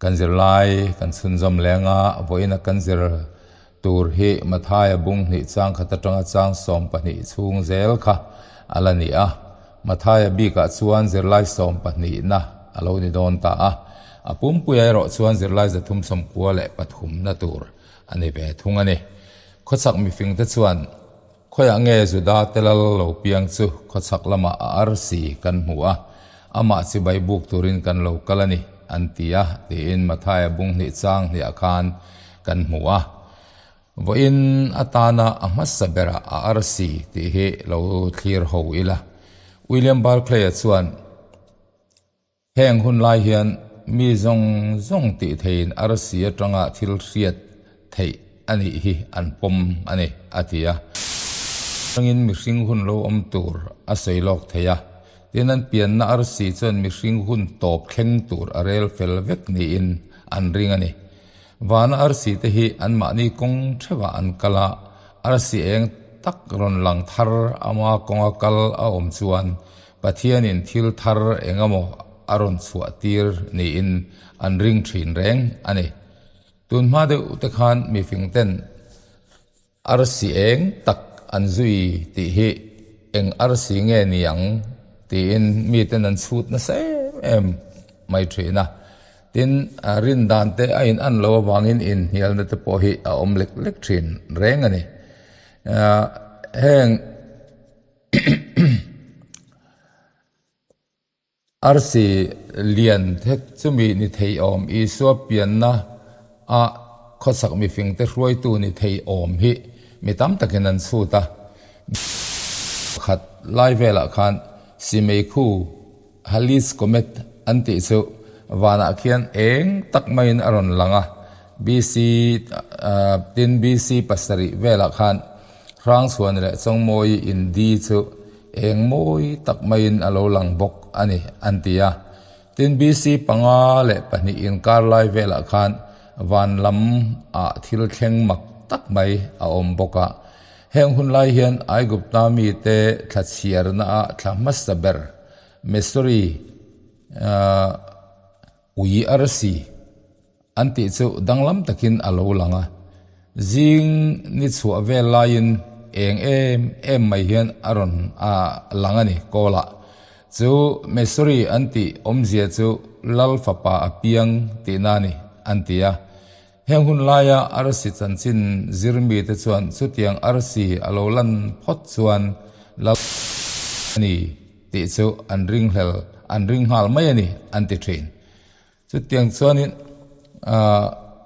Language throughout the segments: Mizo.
Kan zirlai kan chhunzawm leng a, vawiina kan zir tur hi Mathaia bung hnih chang khat atanga chang 12 chhung zel kha a la ni a. Mathaia bikah chuan zirlai sawmpahnihna a lo ni dawn ta a, a pumpuia erawh chuan zirlai 393 na tur a ni ve thung a ni. Khawchhak mifingte chuan Khawiah nge Juda te lal lo piang chu khawchhak lamah a arsi kan hmu a, amah chibai buk turin kan lo kal a ni, an ti a, tiin Mathaia bung hnih chang hniah khan kan hmu a. Vawiin atana a hmasa berah a arsi tih hi lo thlir ho ila. William Barclay-a chuan, Heng hun lai hian mi zawng zawng tih theiin arsi atanga thil hriat theih a nih hi an pawm a ni, a ti a. Atangin mihring hun lo awm tur a sawi lawk thei a, tin an pianna arsi chuan mihring hun tawp thleng tur a rel fel vek niin an ring a ni. Vana arsi te hi anmahni kawng theuhah an kal a, arsi eng tak rawn lang thar ama kawnga kal a awm chuan Pathianin thil thar engemaw a rawn chhuah tir niin an ring thin reng a ni. Tun hma deuh te khan mifing ten arsi eng tak an zui tih hi eng arsi nge ni ang tiin miten an chhut nasa em em mai thin a. Tin, rin dan te a in an lo avangin inhnialna te pawh hi a awm lek lek thin reng a ni. Heng. Arsi lian thek chumi ni thei awm Isua pianna a khawsak mifingte hruaitu ni thei awm hi mi tam takin an chhut a. Pakhat lai velah khan Simeikhu Halley's Comet an tih chu vanah khian eng tak maiin a rawn lang a, BC tin BC pasarih velah khan Hrangchhuan leh Chawngmawi Indi chu eng mawi tak maiin a lo lang bawk a ni an ti a. Tin BC 5 le 2 inkar lai velah khan van lam ah thil thleng mak tak mai a awm bawk a. Heng hun lai hian Aigupta mite thla chhiarna ah thla hmasa ber Missouri ui arsi an tih chu danglam takin a lo lang a. Zing ni chhuah vel laiin eng em em mai hian a rawn lang a ni kawlah. Chu Missouri an tih awmzia chu Lal fapa a piang tihna a ni an ti a. Heng hun laia arsi chanchin zirmite chuan chutiang arsi a lo lan phawt chuan Lal a ni tih chu an ringhlel, an ring nghal mai a ni an ti thin. Chutiang chuanin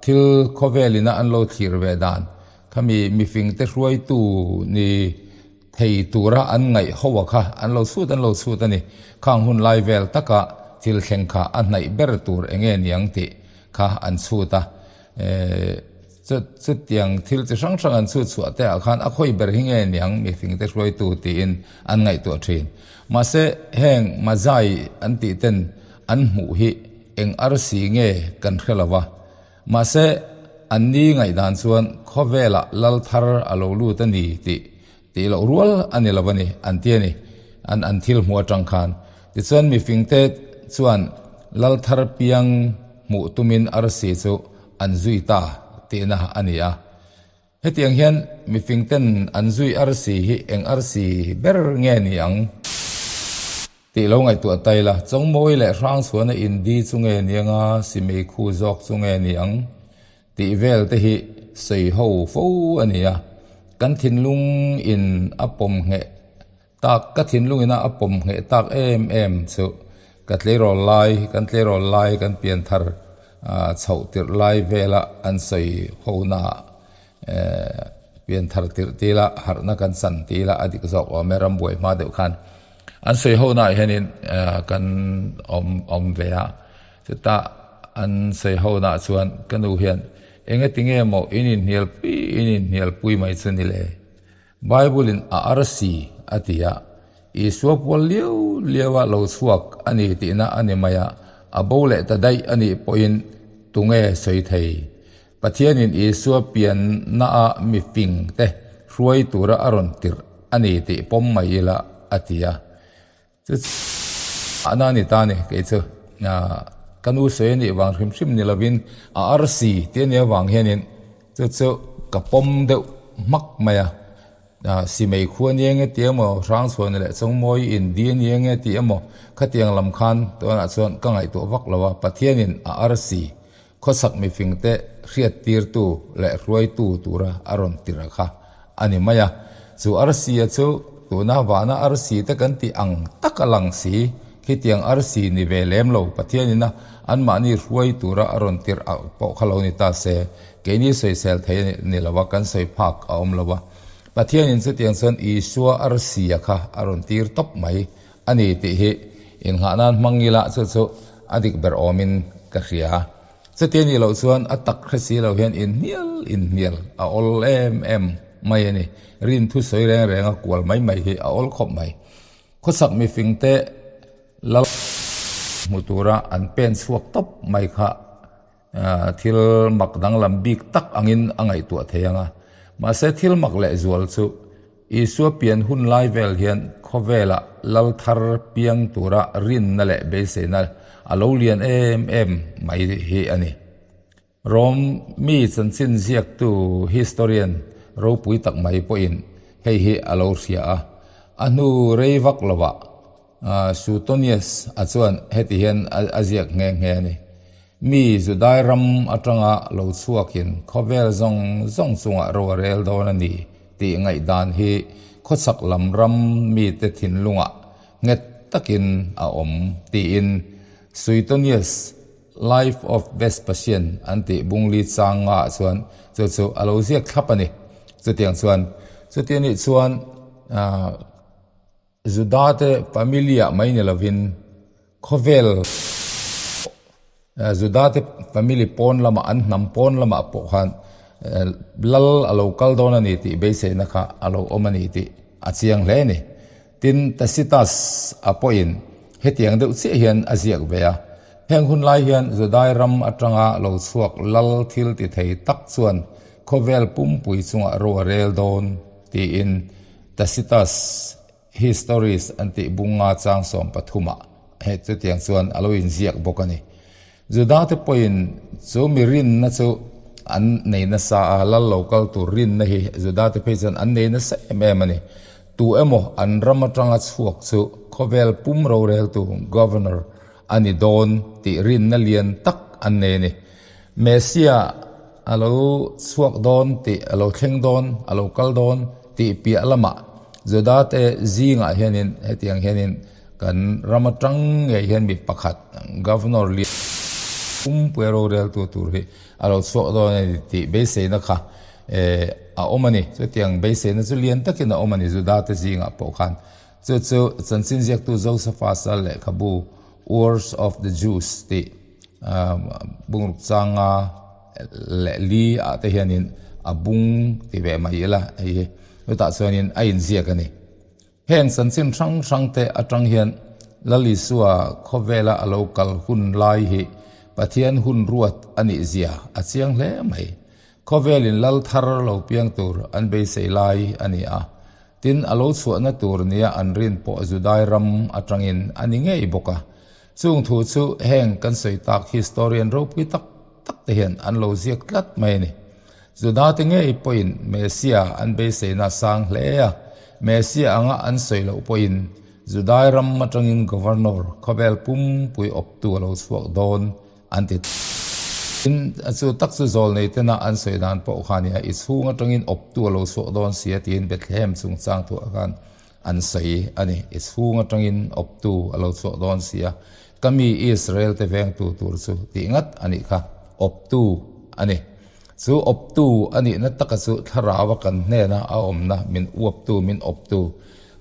thil khawvelina an lo thlir ve dan khami mifingte hruaitu ni thei tura an ngaih ho a kha an lo chhut an lo chhut a ni. Khang hun lai vel taka thil thleng kha a hnaih ber tur enge niang tih kha an chhut a. Chutiang thil chi hrang hrang an chhut chhuah te ah khan a khawi ber hi nge niang mifingte hruaitu tiin an ngaihtuah thin. Mahse heng Mazai an tih ten an hmuh hi eng arsi nge kan hre lo va. Mahse, an ni ngaihdan chuan khawvelah lal thar a lo lut a ni tih tih loh rual a ni lo a ni, an ti a ni, an an thil hmuh atang khan. Tichuan mifingte chuan lal thar piang hmuh tumin arsi chu an zui ta tihna a ni a. Hetiang hian mifingten an zui arsi hi eng arsi ber nge ni ang tih lo ngaihtuah ta ila, Chawngmawi leh Hrangchhuana indi chu nge ni anga Simeikhu zawk chu nge ni ang tih vel te hi sawi ho fo a ni a, kan thinlung in a pawm ngheh tak, ka thinlung ina a pawm ngheh tak em em chu ka tleirawl lai, kan tleirawl lai kan pianthar chhoh tirh lai vela an sawi ho na pianthar tirh tila harhna kan chan tila a dik zawk awm e rambuai hma deuh khan an sawi ho naah hianin kan awm awm ve a chutah an sawi ho naah chuan ka nu hian engati nge maw in inhnial pui in inhnial pui mai chu ni le Bible in a arsi a ti a Isua pual liau liau a lo chhuak a ni tihna a ni mai a a bo leh ta daih a nih pawhin tunge sawi thei Pathianin Isua piannaah mi fingte hruai tura a rawn tirh a ni tih pawm mai ila a ti a. Chu ahna a ni ta a ni kei chu. Ka nu sawi a nih vang hrim hrim ni lovin a arsi tih a nih avang hianin chu chu ka pawm deuh hmak mai a. Simei khua nia nge tih emaw, Hrangchhuana leh Chawngmawi in di ania nge tih emaw khatiang lam khan tunah chuan ka ngaihtuah vak lo a, Pathianin a arsi khawchhak mifingte hriattirtu leh hruaitu tura a rawn tirh kha a ni mai a. Chu arsia chu tuna vana arsi te kan tih ang tak a lang si, khitiang arsi ni ve lem lo Pathianina anmahni hruai tura a rawn tirh pawh kha lo ni ta se, keini sawisel thei ni lo a, kan sawi phak a awm lo a. Pathianin chutiang chuan Isua arsia kha a rawn tir tawp mai a ni tih hi innghah nan hmang ila chu chu a dik ber awmin ka hria. Chuti a nih loh chuan a tak hre si lo hian inhnial inhnial a awl em em mai a ni. Rin thu sawi reng reng a kual mai mai hi a awl khawp mai. Khawchhak mifingte lal hmu tura an pen chhuak tawp mai kha Thil mak danglam bik tak angin a ngaihtuah thei ang a. Mahse thil mak lehzual chu Isua pian hun lai vel hian khawvelah lal thar piang tura rinna leh beiseina a lo lian em em mai hi a ni. Rom mi chanchin ziaktu historian ropui tak mai pawhin hei hi a lo hria a. A hnu rei vak lovah Suetonius a chuan heti hian a ziak nghe nghe a ni, Mi Judai ram atanga lo chhuakin khawvel zawng zawng chungah ro a rel dawn a ni tih ngaihdan hi khawchhak lam ram mite thinlungah nghet takin a awm tiin Suetonius Life of Vespasian an tih bungli chang ngaah chuan chu chu a lo ziak thlap a ni. Chutiang chuan chuti anih chuan Juda-te familia mai ni lovin khawvel Juda-te family pawn lamah an hnam pawn lamah pawh khan lal a lo kal dawn a ni tih beiseina kha a lo awm a ni tih a chiang hle a ni. Tin, Tacitus a pawhin hetiang deuh chiah hian a ziak ve a, Heng hun lai hian Judai ram atanga lo chhuak lal thil ti thei tak chuan khawvel pumpui chungah ro a rel dawn tiin Tacitus Histories an tih bunga chang 13 ah he chutiang chuan a lo inziak bawk a ni. Judate pawhin chu mi rinna chu an nei nasa a, lal lo kal tur rinna hi Judate phei chuan an nei nasa em em a ni. Tu emaw an ram atanga chhuak chu khawvel pum roreltu, governor, a ni dawn tih rinna lian tak an nei a ni. Messiah a lo chhuak dawn tih, a lo thleng dawn, a lo kal dawn tih piah lamah Judate zingah hianin hetiang hianin kan ram atang ngei hian mi pakhat Governor lian pumpuia roreltu tur hi a lo chhuak dawn a ni tih beiseina kha a awm a ni. Chutiang beiseina chu lian takin a awm a ni Judate zingah pawh khan. Chu chu chanchin ziaktu Josephus-a lehkhabu Wars of the Jews tih bungruk changa leh li ah te hianin a bung ti ve mai ila hei hi chutah chuanin a inziak a ni. Heng chanchin hrang hrang te atang hian Lal Isua khawvela a lo kal hun lai hi Pathian hun ruat a nih zia a chiang hle mai. Khawvelin lal thar lo piang tur an beisei lai a ni a, tin a lo chhuahna tur nia an rin pawh Judai ram atangin a ni ngei bawk a. Chung thu chu heng kan sawi tak historian ropui tak tak te hian an lo ziak tlat mai a ni. Judate ngei pawhin Messiah an beiseina sang hle a, Messiah anga an sawi loh pawhin Judai ram atangin Governor khawvel pumpui awptu a lo chhuak dawn an ti. Tin, chu tak chu zawlnei tena an sawi dan pawh kha a nia, i chhung atangin awptu a lo chhuak dawn si a tiin Bethlehem chungchang thuah khan an sawi a ni. I chhung atangin awptu a lo chhuak dawn si a, ka mi Israel te vengtu tur chu tih ngat a nih kha, awptu a ni. Chu awptu a nihna taka chu thlarau a kan hnena a awmna min uaptu, min awptu,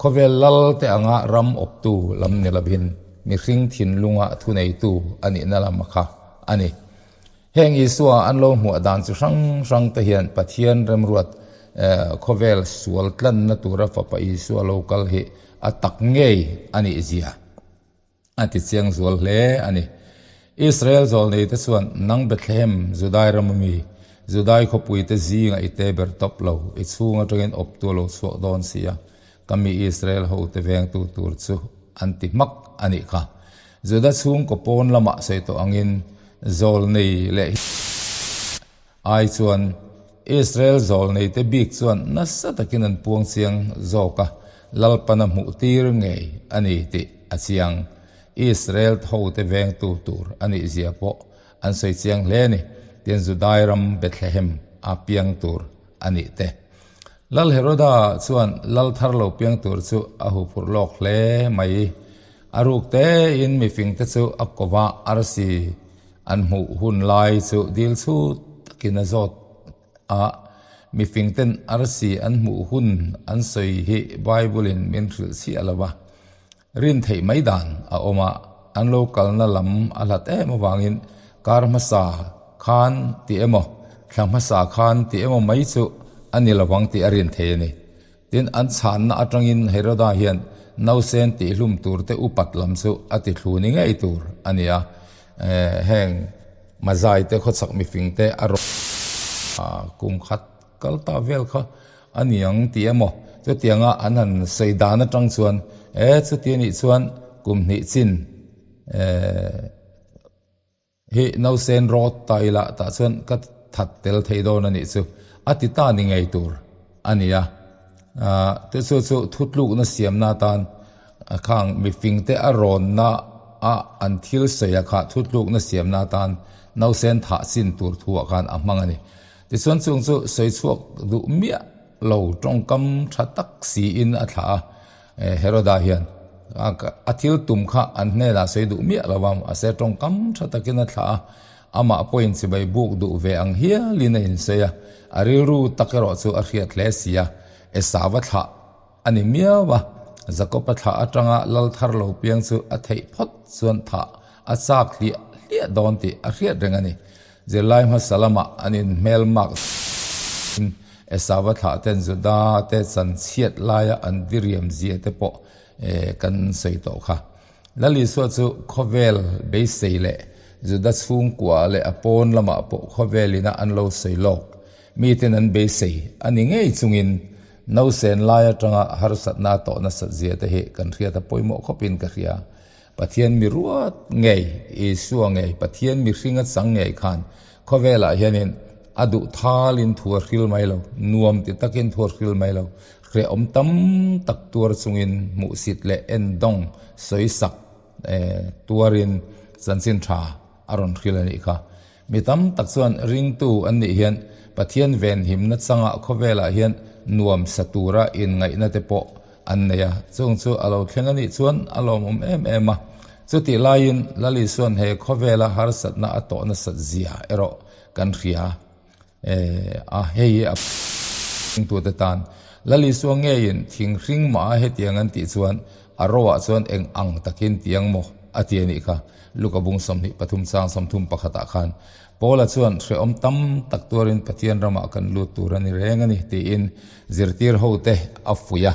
khawvel lal te anga ram awptu lam ni lovin mihring thinlunga thuneitu a nihna lam kha a ni. Heng Isua an lo hmuah dan chi hrang hrang te hian Pathian remruat khawvel sual tlanna tura Fapa Isua lo kal hi a tak ngei a nih zia a ti chiang zual hle a ni. Israel zawlneite chuan, Nang Bethlehem, Judai rama mi, Judai khawpuite zingah i te ber tawp lo, i chhung atangin awptu a lo chhuak dawn si a, ka mi Israel hote vengtu tur chu an ti hmak a nih kha. Juda chhungkaw pawn lamah sawi tawh angin zawlnei leh ai chuan Israel zawlneite bik chuan nasa takin an puang chiang zawk a, Lalpana hmuh tir ngei a ni tih a chiang. Israel thote vengtu tur a nih zia pawh an sawi chiang hle a ni, tin Judai ram Bethlehem a piang tur a nih te. Lal Heroda chuan lal thar lo piang tur chu a huphurh lawk hle mai. A ruk tein mifingte chu a kova arsi an hmuh hun lai chu dil chhut takin a zawt a. Mifingten arsi an hmuh hun an sawi hi Bible-in min hrilh chiah lo va. Rin theih mai dan a awm a, an lo kalna lam a hlat em avangin kar hmasa khan tih emaw, thla hmasa khan tih emaw mai chu a ni lovang tih a rin thei a ni. Tin, an chhanna atangin Heroda hian nausen tihhlum turte upat lam chu a ti thlu ni ngei tur a ni a, heng Mazaite khawchhak mifingte a rawn kum khat Kal ta vel kha a ni ang tih emaw chutianga an han sawi dan atang chuan e chuti anih chuan kum hnih chin eh hi nausen rawt ta ila tah chuan ka that tel thei dawn anih chu a ti ta ni ngei tur a ni a ah te chu chu thutlukna siamna atan Khang mifingte a rawnna a an thil sawi a kha thutlukna siamna atan nausen thah chin tur thu ah khan a hmang a ni. Tichuan chung chu sawi chhuak duh miah lo tawngkam tha tak siin a thlah a, Heroda hian a thil tum kha an hnenah sawi duh miah lo va, mahse tawngkam tha takin a thlah a, amah pawhin chibai buk duh ve ang hialin a insawi a, a rilru tak erawh chu a hriat hle si a, Esau a thlah A ni miau a, Jakob-a thlah atanga lal thar lo piang chu a theih phawt chuan thah a chak hliah hliah dawn tih a hriat reng a ni. Zirlai hmasa lamah an inhmelmak in Esau-a thlah ten Juda te chan chhiat laia an diriam zia te pawh kan sawi tawh kha. Lal Isua chu khawvel beisei leh Juda chhungkua leh a pawn lamah pawh khawvel ina an lo sawi lawk miten an beisei a ni ngei chungin Nausen lai atanga harsatna a tawh nasat zia te hi kan hriat a pawimawh khawpin ka hria. Pathian mi ruat ngei, Isua ngei, Pathian mihring a chang ngei khan khawvelah hianin a duh thalin thu a hril mai lo, nuam ti takin thu a hril mai lo, hrehawm tam tak tuar chungin hmuhsit leh endawng sawisak tuarin chanchin tha a rawn hril a nih kha. Mi tam tak chuan ringtu an nih hian Pathian venhimna changah khawvelah hian nuam sa tura inngaihna te pawh an nei a, chung chu a lo thleng a nih chuan a lawmawm em em a. Chutih laiin Lal Isua'n he khawvela harsatna a tawh nasat zia erawh kan hria a, hei hi a ringtute tan Lal Isua ngeiin thinghring mah a hetiang an tih chuan A roah chuan eng ang takin tiang maw? a ti a nih kha. Luka bung 23 chang 31 ah khan Paula chuan hrehawm tam tak tuarin Pathian ramah kan lut tur a ni reng a ni tiin zirtir hote a fuih a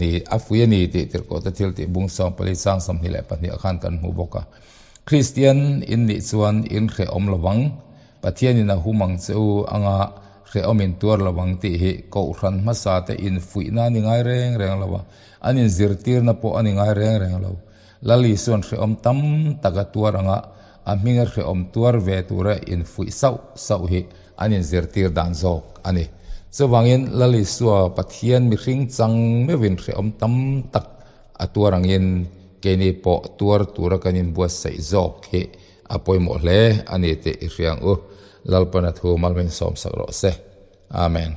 ni a fuih a ni tih Tirhkohte thil tih bung 14 chang 22 ah khan kan hmu bawk a. Kristian in nih chuan in hrehawm lovang. Pathianin a hum ang che u anga hrehawm in tuar lo ang tih hi Kohhran hmasa te infuihna a ni ngai reng reng lo a, an inzirtirna pawh a ni ngai reng reng lo. Lal Isua'n hrehawm tam tak a tuar anga a hminga hrehawm tuar ve tura infuih sauh sauh hi an inzirtir dan zawk a ni. Chuvangin Lal Isua Pathian mihring chang meuhin hrehawm tam tak a tuar angin keini pawh tuar tura kan inbuatsaih zawk hi A pawimawh hle a ni tih i hria ang u. Lalpana thu malmin sawmsak rawh se. Amen.